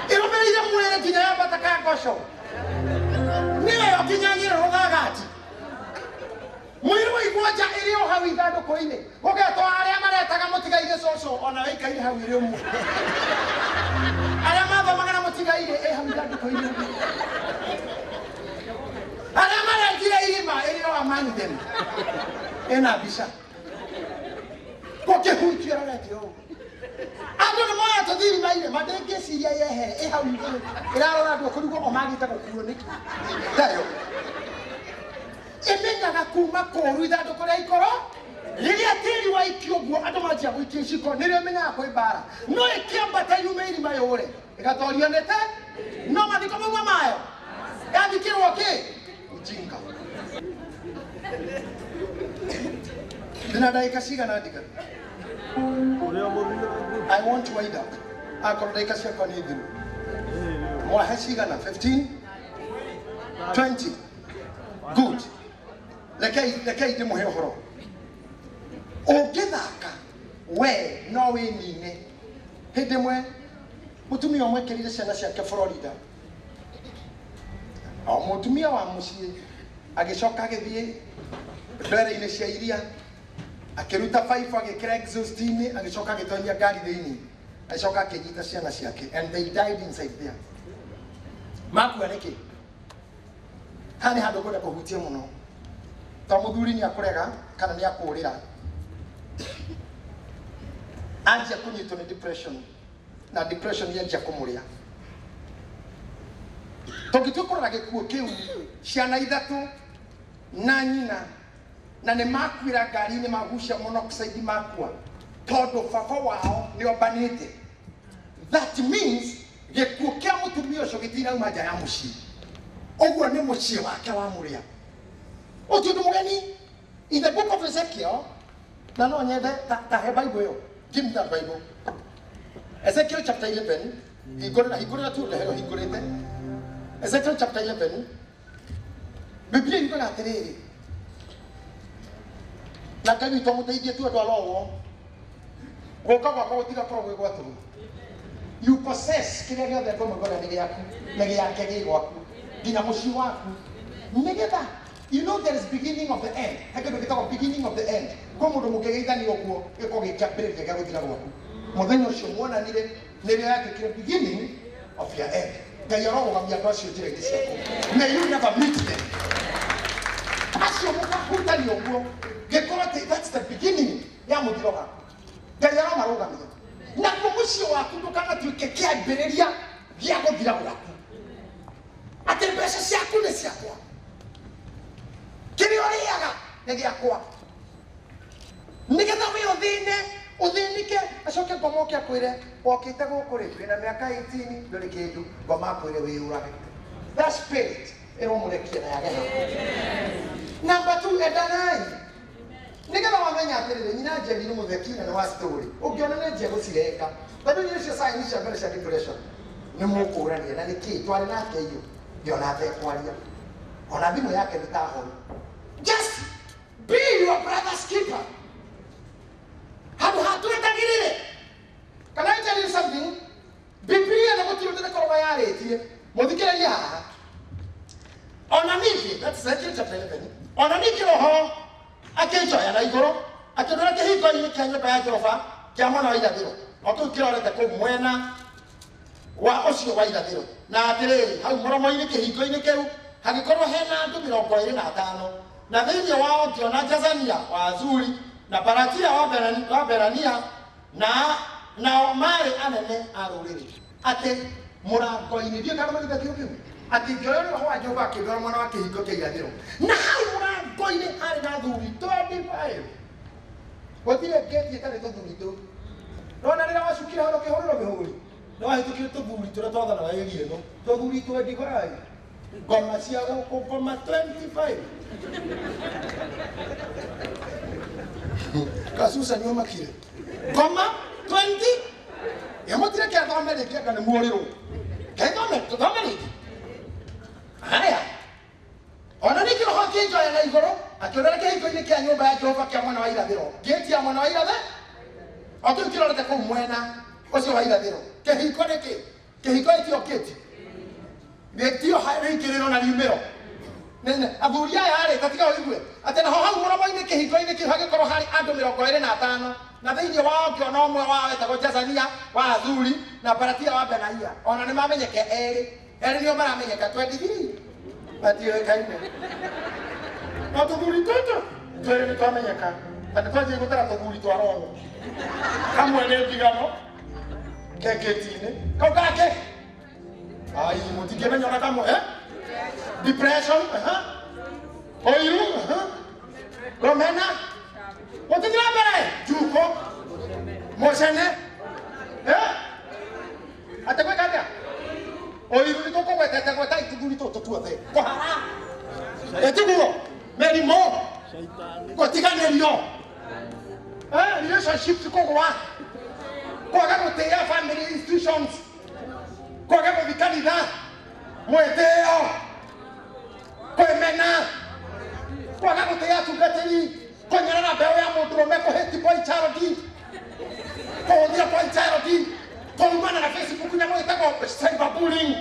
Ĩrũmĩrĩire mwĩrĩ nginya yambata ka ngoco. Nĩyo nginya Nyĩrĩ rũthagati. Mwĩrĩ waigwo nja ĩrĩ o hau ithandũkũ-inĩ. Gũgetwo arĩa maretaga mũtigaire cũcũ ona wĩikaire hau ĩrĩ ũmwe. Arĩa mathomaga na mũtigaire ĩ hau ithandũkũ-inĩ. Arĩa marengire irima ĩrĩ o among them. Ĩna mbica. Gũkĩhutio ĩrorete ũũ. Andũ nĩ moya tũthiĩ irima-inĩ, ma ndĩngĩciria yehere ĩ hau igũrũ. Ĩrarora andũ kũrigwo o magĩte gũkuo nĩkĩ. Tayo. Ĩmenyaga kuma kũũru ithandũkũ rĩa ikoro. Rĩrĩa tĩri waikio ũguo andũ manjia gũikia iciko nĩrĩo menyaga kwĩ mbara. No ĩkĩambata yume irima yũre ĩgatorio nĩ te no mathiko mauma mayo yathikĩrwo kĩ ujinga. Ndĩna ndagĩka cigana ndiga? I want to wind up. Akorwo ndagĩka ciakwa nĩ thiru. Mwahe cigana? 15 20. Good. Rekei ndĩmũhe ũhoro. Ũngĩthaka we no wĩnine. Hĩndĩ ĩmwe mũtumia ũmwe ekĩrire ciana ciake Florida. O mũtumia wa mũciĩ agĩcoka agĩthiĩ ndwere-inĩ cia iria akĩruta baibũ agĩkĩra exhaust-inĩ agĩcoka agĩtonyia ngari thĩinĩ agĩcoka akĩnyita ciana ciake and they died inside there. Makua nĩkĩ? Haha nĩ handũ ngwenda kũhutia mũno to mũthuri nĩ akũrega kana nĩ akũũrĩra. Anjia kũnyitwo nĩ depression na depression yanjia kũmũrĩa. Tũngĩtua kũrora gĩkuũ kĩu ciana ithatũ na nyina na nĩ makuĩra ngari-inĩ magucia monoxide makua tondũ baba wao nĩ ombanĩte. That means gĩkuũ kĩa mũtumia ũcio gĩtirauma nja ya mũciĩ. Ũguo nĩ mũciĩ wake wa mũrĩa. Ũcio ũndũ mũgeni. In the book of Ezekiel, na no nyende ta he Bible ĩyo. Give me that Bible. Ezekiel chapter 11. Hingũrĩra tu ndehero hingũrĩte. Ezekiel chapter 11. Biblia yugaga atĩrĩrĩ, na Ngai witũ amũteithie tu andũ arowo gũka gwakwa gũtigakorwo gwĩ gwa tũhũ. You possess kĩrĩa gĩothe ngũmũgũra nĩ gĩaku, nĩ gĩake gĩ gwaku nginya mũciĩ waku nĩgetha you know there is beginning of the end. He kĩndũ gĩtagwo beginning of the end. Kwĩ mũndũ mũngĩgeithania ũguo gĩkorwo gĩ kĩambĩrĩria gĩa gũthira gwaku. Mũthenya ũcio muonanire nĩrĩo yatuĩkire beginning of your end. Ngai arorũgamia andũ acio njĩra-inĩ ciaku. May you never meet them. Acio mũkahutania ũguo gĩkorwo atĩ that's the beginning ya mũthiro waku. Ngai aromarũgamia. Naguo mũciĩ waku ndũkanatuĩke kĩambĩrĩria gĩa gũthira gwaku. Atĩ mbeca ciaku nĩ ciakwa, kĩrĩa ũrĩaga nĩ gĩakwa, nĩgetha we ũthĩne ũthĩnĩke acoke ngoma oke akwĩre wokĩte gũkũ rĩ wĩna mĩaka 18 ndũrĩ kĩndũ, ngoma akwĩre wĩyũrage. That spirit ĩromũrekia na yage hau. Number 2, endanai. Nĩgetha wamenya atĩrĩrĩ nyina Njeri nĩ mũtheki na nĩ wa story ũngĩona nĩ njia gũcireka tondũ nĩ cio sign cia mbere cia depression nĩ mũkũrania na nĩkĩ twarĩ nake iyo ndĩona atekwaria ona thimũ yake nĩ ta horu. Just be your brother's keeper. Handũ hatwetagĩrĩre. Can I tell you something? Biblia na gũtirĩ ũndũ ĩkoragwo yarĩtie. Mũthikĩrĩrie haha. Ona ningĩ, that's Ezekiel chapter 11. Ona ningĩ roho akĩnjoya na igũrũ akĩndwara kĩhingo-inĩ kĩa nyũmba ya Jehova kĩa mwena wa irathĩro o kĩu kĩrorete kũu mwena wa ũcio wa irathĩro. Na atĩrĩrĩ hau mũromo-inĩ kĩhingo-inĩ kĩu hagĩkorwo hena andũ 25 na thĩinĩ wao ngĩona Jazania wa Azuri na Palatia wa Berania na nao marĩ anene a rũrĩrĩ. Atĩ mũrango-inĩ ndiũĩ kana mũthithia kĩu kĩu atĩ ngĩoya roho wa Jehova akĩndwara mwena wa kĩhingo kĩa irathĩro na hau mũrango-inĩ harĩ na athuri 25. Gũtirĩ ngĩti ĩtarĩ tũthuri tũu. Nona rĩrĩa wacukire hau ũkĩhũrĩrwo mĩhũri nĩ wahĩtũkire tũthuri tũrĩa twathanaga area ĩno tũthuri 25 ngoma cia gũkũ ngoma 25. Kasusa nĩ ũmakire ngoma 20 ya mũtire kĩa thome rĩngĩ anga nĩ muorĩrwo kethome tũthome rĩngĩ. Haya, ona ningĩ roho akĩnjoya na igũrũ akĩndwara kĩhingo-inĩ kĩa nyũmba ya Jehova kĩa mwena wa irathĩro ngĩti ya mwena wa irathĩro o kĩu kĩrorete kũu mwena ũcio wa irathĩro. Kĩhingo nĩ kĩ? Kĩhingo ĩtio ngĩti gĩtio rĩingĩrĩro na riumĩro. Nene athuri aya rĩ tatiga ũigue atĩ naho hau mũromo-inĩ kĩhingo-inĩ kĩu hagĩkorwo harĩ andũ 25 na thĩinĩ wao ngĩona ũmwe wao etagwo Jazania wa Azuri na Palatia wa Benaia. Ona nĩ mamenyeke erĩ erĩ nĩo maramenyeka 23 matiũĩkaine. No tũthuri tũtũ twĩrĩ nĩ twamenyeka na nĩ twanjia gũtara tũthuri twa roho kamwe nĩ ndigano kengĩti-inĩ kau gake ai mũtingĩmenya ona kamwe depression, ũiru, rũmena, Mũtithira mbere njuko mũcene atĩ gwĩka atĩa ũiru nĩ tũkũgwetete gweta ituthuri tũtũ tuothe kũhara ĩtiguo mĩrimũ gũtiganĩrio relationships kũgũa kwaga gũtĩĩa family institutions kwaga gũthiĩ kanitha mwĩtĩo kwĩmena kwaga gũtĩĩa atungatĩri kũnyarara mbeũ ya mũndũrũme kũhĩti boy child kũhũthia boy child kũumana na Facebook nyamũ ĩtagwo cyberbullying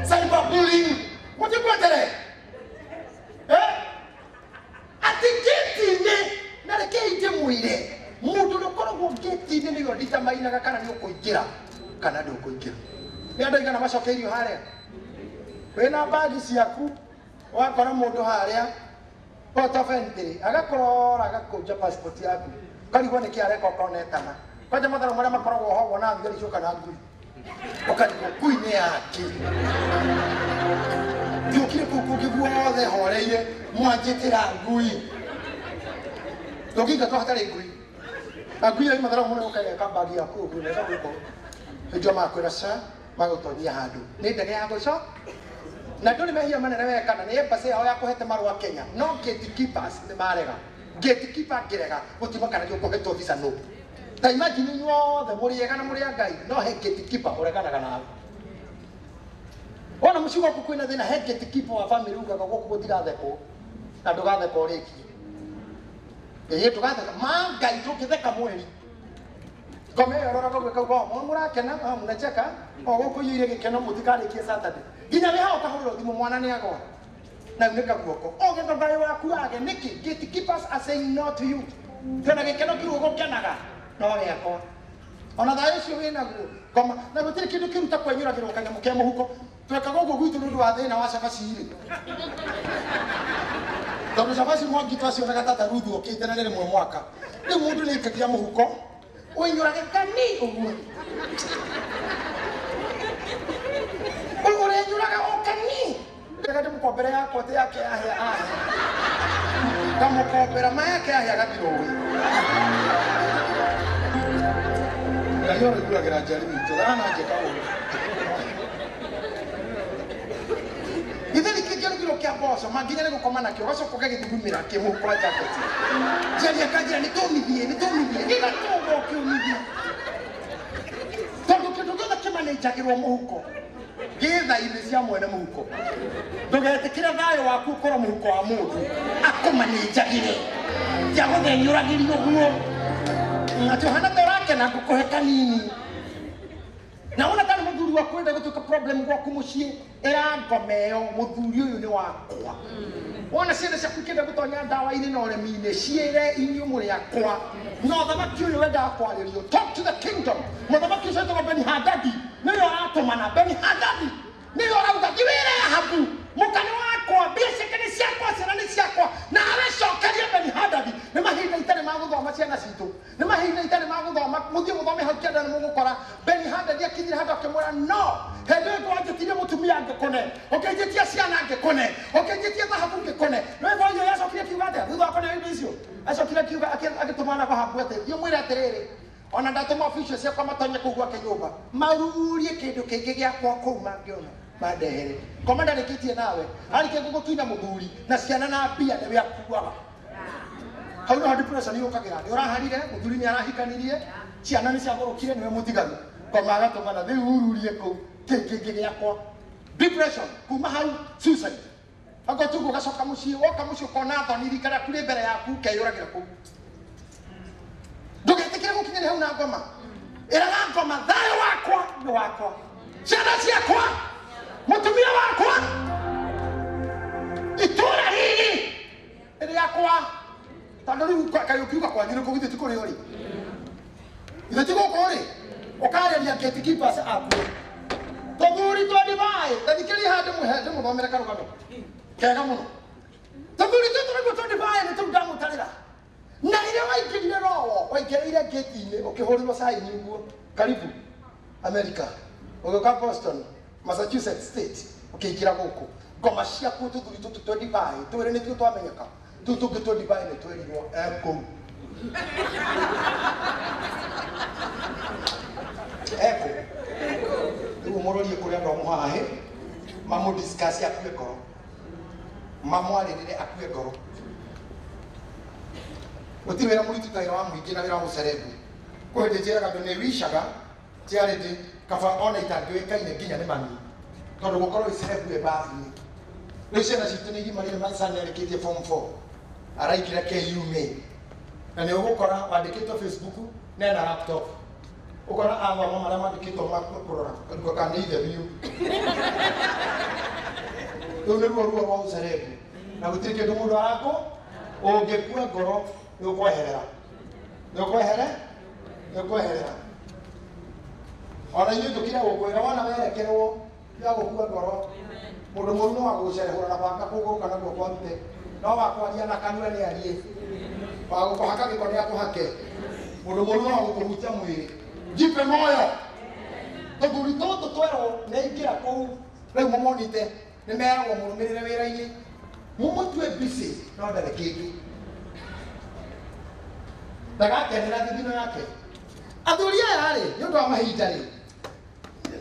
cyberbullying mũtigwetere atĩ gĩti-inĩ na rekei ndĩmwĩre mũndũ ũrĩa ũkoragwo gĩti-inĩ nĩwe nditamainaga kana nĩ ũkũingĩra kana ndũkũingĩra nĩ andũ aigana macokeirio harĩa wĩna mbagi ciaku wakora mũndũ harĩa port of entry agakũrora agakũnja passport yaku ũkarigwo nĩkĩ areka okorwo netana kwanja matharũ marĩa makoragwo ho wona thigari cioka na ngui ũkarigwo ngui nĩ yake ndiũkire kũu kũngĩ guothe horeire mwanjĩtĩra ngui ndũngĩingatwo hatarĩ ngui na ngui ĩyo matharũ mũno ũkageka mbagi yaku ũguo na ĩgagũka hĩndĩ makwĩra ca magũtonyia handũ nĩ ndege ya gũco na ndũrĩ mehia manene weka na nĩ embassy yao ya kũhete marũa Kenya no gatekeepers nĩ marega gatekeeper angĩrega gũtiuma kana nĩ ũkũhetwo visa no ta imagine inyuothe mũrĩ ega na mũrĩ a Ngai no he gatekeeper ũreganaga nawe wona mũciĩ gwaku kwĩna thĩna he gatekeeper wa family ugaga gũkũ gũtigathekwo na ndũgatheka ũrĩkie ĩĩ ndũgatheka ma Ngai ndũngĩtheka mweri ngome ĩyo roraga ũguo ĩkauga o mũrakena mũnacheka o gũkũ iyũire gĩkeno mũtikarĩkie Saturday nginya wĩ hau ũkahũrĩrwo thimũ mwana nĩ agwa na unĩka guoko ũgetha thayũ waku age nĩkĩ gatekeepers are saying no to you twĩna gĩkeno kĩu ũgũkenaga no gĩakwa ona thayũ ũcio wĩnaguo ngoma na gũtirĩ kĩndũ kĩru ta kwenyũragĩrwo kanyamũ ke mũhuko twekaga ũguo gwitũ nĩ ũndũ wa thĩna wa cabaci rĩ tondũ cabaci mwangi twacionaga tata Ruthu okĩte na nĩ rĩmwe mwaka rĩu mũndũ nĩ aikagia mũhuko ũinyũrage kani ũguo ũrenyũraga o kani ndĩrenda ndĩmũkombere yakwa atĩ yake yahĩa ahĩa ngamũkombera ma yake yahĩa agathira ũĩ Ngai ũrĩiguagĩra njiari witũ ananjĩka ũru githeri kĩngĩarugirwo kĩa mboco manginya nĩ gũkoma nakĩo ũgacoka ũgagĩthugumĩra kĩmũhuko wa jaketi njiari akanjĩra nĩtũmithie nĩtũmithie gĩgatũgwo ũkĩũmithia tondũ kĩndũ gĩothe kĩmanĩnjagĩrwo mũhuko gĩtha-inĩ cia mwene mũhuko ndũgetĩkĩre thayũ waku ũkorwo mũhuko wa mũndũ akũmanĩnjagĩre tiagũthenyũragĩria ũguo atĩ ũhana ta ũrakena ngũkũhe kanini na wona tarĩ mũthuri waku wenda gũtuĩka problem gwaku mũciĩ ĩra ngoma ĩyo mũthuri ũyũ nĩ wakwa wona ciana ciaku ikĩenda gũtonya ndawa-inĩ na ũremi-inĩ ciĩre inyuĩ mũrĩ akwa na ũthamaki ũyũ wendaga kwarĩrio talk to the kingdom mũthamaki ũcio wĩtagwo Beni-Hadadi nĩwe ũratũmana Beni-Hadadi nĩwe ũrauga thiĩ wĩre Ahabu mũka nĩ wakwa mbia ciake nĩ ciakwa ciana nĩ ciakwa nawe cokeria Beni-Hadadi nĩ mahinda itarĩ ma gũthoma ciana citũ nĩ mahinda itarĩ ma gũthoma mũthiĩ mũthome hau kĩanda nĩ mũgũkora Beni-Hadadi akinyire handũ akĩmwĩra no hĩndĩ ĩyo wanjĩtirie mũtumia ngĩkũne ũkĩnjĩtia ciana ngĩkũne ũkĩnjĩtia thahabu ngĩkũne nĩwe boyo yacokire kiuga atĩa thutha wa kũneo indo icio acokire kiuga agĩtũmana kwa Ahabu atĩ thiĩ ũmwĩre atĩrĩrĩ ona ndatũma obici ciakwa matonye kũu gwake nyũmba marurie kĩndũ kĩngĩ gĩakwa kũu mangĩona mandehere ngoma ndarĩkĩtie nawe arĩkia gũgũtunya mũthuri na ciana na mbia nĩwe akuaga hau nĩho depression yũkagĩra nĩ ũraharire mũthuri nĩ arahikanirie ciana nĩ ciagũrũkire nĩwe mũtigaru ngoma agatũmana rĩu ururie kũu kĩngĩ gĩakwa depression kuma hau suicide Ako tuko ũgacoka mũciĩ woka mũciĩ ũkona thoni rika rĩaku rĩ mbere yaku ũkeyũragĩra kũu ndũgetĩkĩre gũkinyĩria hau na ngoma ĩraga ngoma thayũ wakwa nĩ wakwa ciana ciakwa mũtumia wakwa itũra rĩrĩ nĩ rĩakwa tondũ rĩu kaĩ ũkiuga kwanyu nĩ kũ githĩ ti kũrĩ ũrĩ githĩ ti gũkũ ũrĩ ũkarĩria gatekeepers aku tũthuri twa ndivai tathikĩrĩria haha ndĩmũthomere karũgano kega mũno tũthuri tũtũ tũraigua twa ndivai nĩ tũu ndamũtarĩra na rĩrĩa waingĩrire roho waingĩrĩire gate-inĩ ũkĩhũrĩrwo saini ũguo karibu America ũgĩũka Boston Massachusetts State ũkĩingĩra gũkũ ngoma ciaku tũthuri tũtũ twa ndivai twĩrĩ nĩtuo twamenyeka tũu tũngĩ twa ndivai nĩ twerirwo ekũu Eko rĩu mũrorie kũrĩa andũ amũhahe mamũdiscuss akue ngoro mamwarĩrĩre akue ngoro gũtirĩ wĩra mũritũ ta wĩra wa mũingĩ na wĩra wa ũcerebu kwĩ hĩndĩ njĩraga andũ nĩ wicaga charity kaba ona itangĩũĩkaine nginya nĩ mami tondũ gũkorwo wĩ cerebu wĩ bathi-inĩ rĩu ciana citũ nĩ igimarire maica nĩ arĩkĩtie form 4 araingĩra KU May na nĩ ũgũkora wandĩkĩtwo Facebook na ena laptop ũkona athoma marĩa mandĩkĩtwo ma kũrora ũkaigua kana nĩ ithe biũ rĩu nĩ ruo ruo rwa ũcerebu na gũtirĩ kĩndũ mũndũ arakũ ũngĩkua ngoro nĩ ũkweherera nĩ ũkwehere nĩ ũkweherera ona inyuĩ njũkire gũkwĩra wona werekerwo tiga gũkua ngoro mũndũ mũru no agũcerehũra na banga kũgũrũka naguo kwarute no wakwaria na kanua nĩ arie wagũkũhaka gĩko nĩ akũhake mũndũ mũru no agũkũhutia mwĩrĩ jipe moyo tũthuri tũtũ twerwo nĩ aingĩra kũu rĩu mũmonite nĩ meragwo mũrũmĩrĩre wĩra-inĩ mũmũtue busy no ndarĩ kĩndũ ndagakenera thithino yake athuri aya rĩ nĩ ũndũ wa mahinda rĩ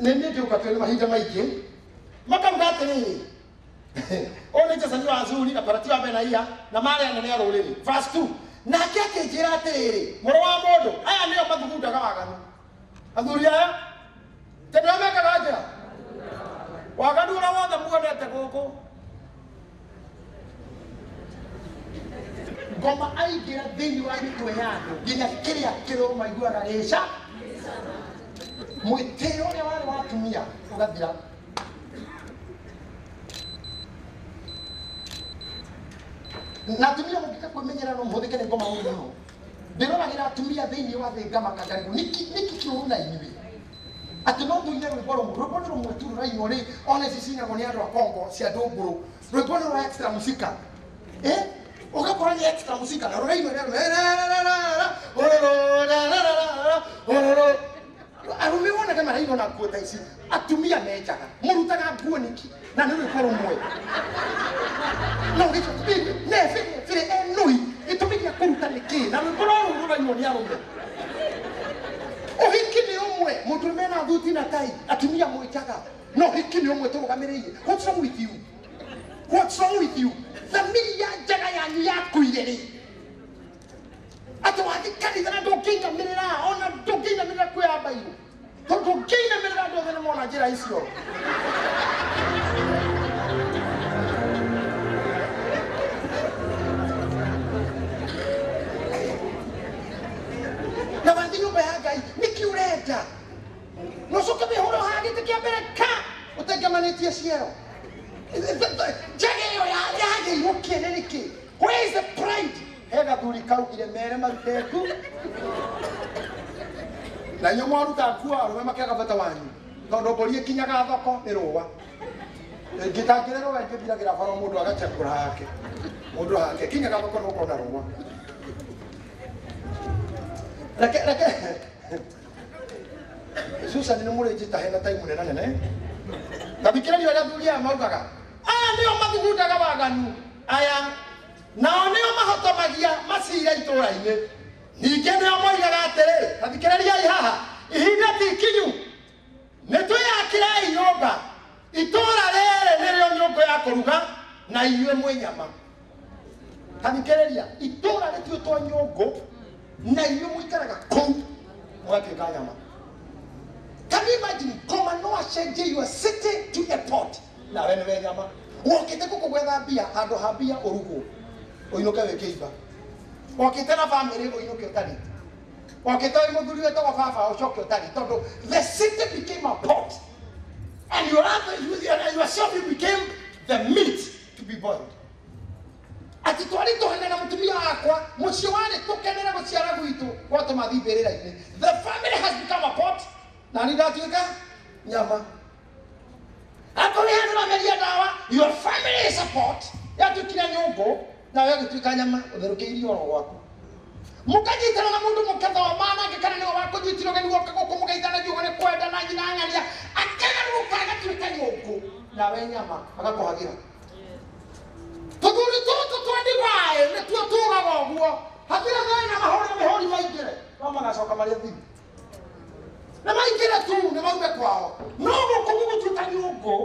nĩ niĩ ndĩũka twĩ nĩ mahinda maingĩ makauga atĩrĩrĩ ũyũ nĩ Jesani wa Azuri na Parati wa Benaia na marĩ anene a rũrĩrĩ verse 2 nake akĩnjĩra atĩrĩrĩ mũrũ wa mũndũ aya nĩo mathugundaga waganu athuri aya tondũ nĩo mekaga atĩa waganu ũrĩa wothe muonete gũkũ ngoma aingĩra thĩinĩ wa mĩtwe ya andũ nginya kĩrĩa kĩrũ maiguaga gĩca mwĩtĩo ũrĩa warĩ wa atumia ũgathira na atumia mũngĩka kwĩmenyerera no mũhũthĩke nĩ ngoma ũru mũno ndĩroragĩra atumia thĩinĩ wa thĩ ngamaka ngarigwo nĩkĩ kĩũru na inyuĩ atĩ no tũine rwĩmbo rũmwe rwĩmbo nĩ rũmwe tu rũrainwo rĩ ona ici cinagwo nĩ andũ a Kongo cia ndũngũrũ rwĩmbo nĩ rwa extra musika ũgakora nĩ extra musika na rũrainwo nĩ arũme wonaga marainwo na nguo ta ici atumia menjaga mũrutaga nguo nĩkĩ na nĩ rwĩmbo rũmwe no ne bĩrĩ enũi gĩtũmi gĩa kũruta nĩkĩ na rwĩmbo rũrũ rũrainwo nĩ arũme ũhiki nĩ ũmwe mũndũrũme na thuti na tai atumia mwĩnjaga no ũhiki nĩ ũmwe tũrũgamĩrĩire what's wrong with you what's wrong with you thamiri ya njaga yanyu yakuire rĩ atĩ wathiĩ kanitha na ndũngĩinamĩrĩra ona ndũngĩinamĩrĩra kwĩyamba irũ tondũ ndũngĩinamĩrĩra andũ othe nĩ mona njĩra icio na wathiĩ nyũmba ya Ngai nĩkĩ ũrenda na ũcoke wĩhũre haha gĩtĩ kĩa mbere ka ũtengemanĩtie ciero njaga ĩyo yagĩirwo kĩene nĩkĩ where is the pride he gathuri kaugire mere marute ngu na inyuĩ mwaruta nguo arũme makĩaga bata wanyu tondũ mbũri ĩkinyaga thoko nĩ rũa ĩngĩtangĩre rũa ĩngĩthiragĩra bara mũndũ agachakũra hake mũndũ hake kinyaga thoko nĩ ũkona rũa reke reke Susan nĩ mũrĩnjĩta hena taimu nene nene tathikĩrĩria ũrĩa athuri aya maugaga aya nĩo mathugundaga waganu aya nao nĩo mahotomagia macira itũũra-inĩ ningĩ nĩo moigaga atĩrĩ tathikĩrĩriai haha ihinda ti ikinyu nĩ twĩyakĩrei nyũmba itũũra rĩrĩ nĩrĩo nyũngũ ya kũruga na inyuĩ mwĩ nyama tathikĩrĩria itũũra rĩtuĩtwo nyũngũ na inyuĩ mũikaraga kũu mũgatuĩka nyama Can you imagine ngoma no acenjie your city to a pot nawe nĩwe nyama wokĩte gũkũ gwetha mbia handũ ha mbia ũrugwo ũinũke wĩ kĩimba wokĩte na bamĩrĩ ũinũke ũtarĩ wokĩte wĩ mũthuri wĩtagwo baba ũcoke ũtarĩ tondũ the city became a pot and your other, yourself you became the meat to be boiled atĩ twarĩ tũhene na mũtumia wakwa mũciĩ warĩ tũkenere gũciara gwitũ gwatũma thiĩ mbĩrĩra-inĩ the family has become a pot na nĩ ndatuĩka nyama akorwo handũ ũrameria ndawa your family is a pot yatuĩkire nyũngũ nawe ĩgĩtuĩka nyama ũtherũkĩirie oro gwaku mũkanyitana na mũndũ mũkethoma nake kana nĩwe wakũnyitire ũgeni woka gũkũ mũgeithanagia ũguo nĩ kwenda na nyina ng'ania akagarũrũka agatuĩka nyũngũ nawe nyama agakũhagĩra tũthuri tũtũ twa ndibai nĩtuo tugaga ũguo Hatirĩ thĩna mahũri na mĩhũri maingĩre, no magacoka marĩ athiru. Nĩ maingĩre tu, nĩ maume kwao. No gũkũ gũgũtuĩka nyũngũ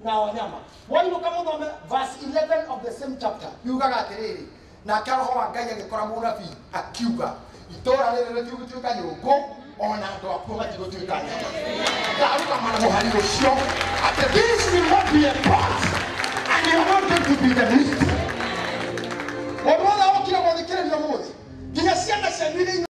na wanyama. Wainũka mũthome verse 11 of the same chapter. Yugaga atĩrĩrĩ, nake roho wa Ngai agĩkora mũnabii akiuga, itũũra rĩrĩ rĩtigũtuĩka nyũngũ, ona andũ akuo matigũtuĩka nyama. Ndarũgama na mũhari ũcio atĩ this will not be a pot and you are not going to be the meat.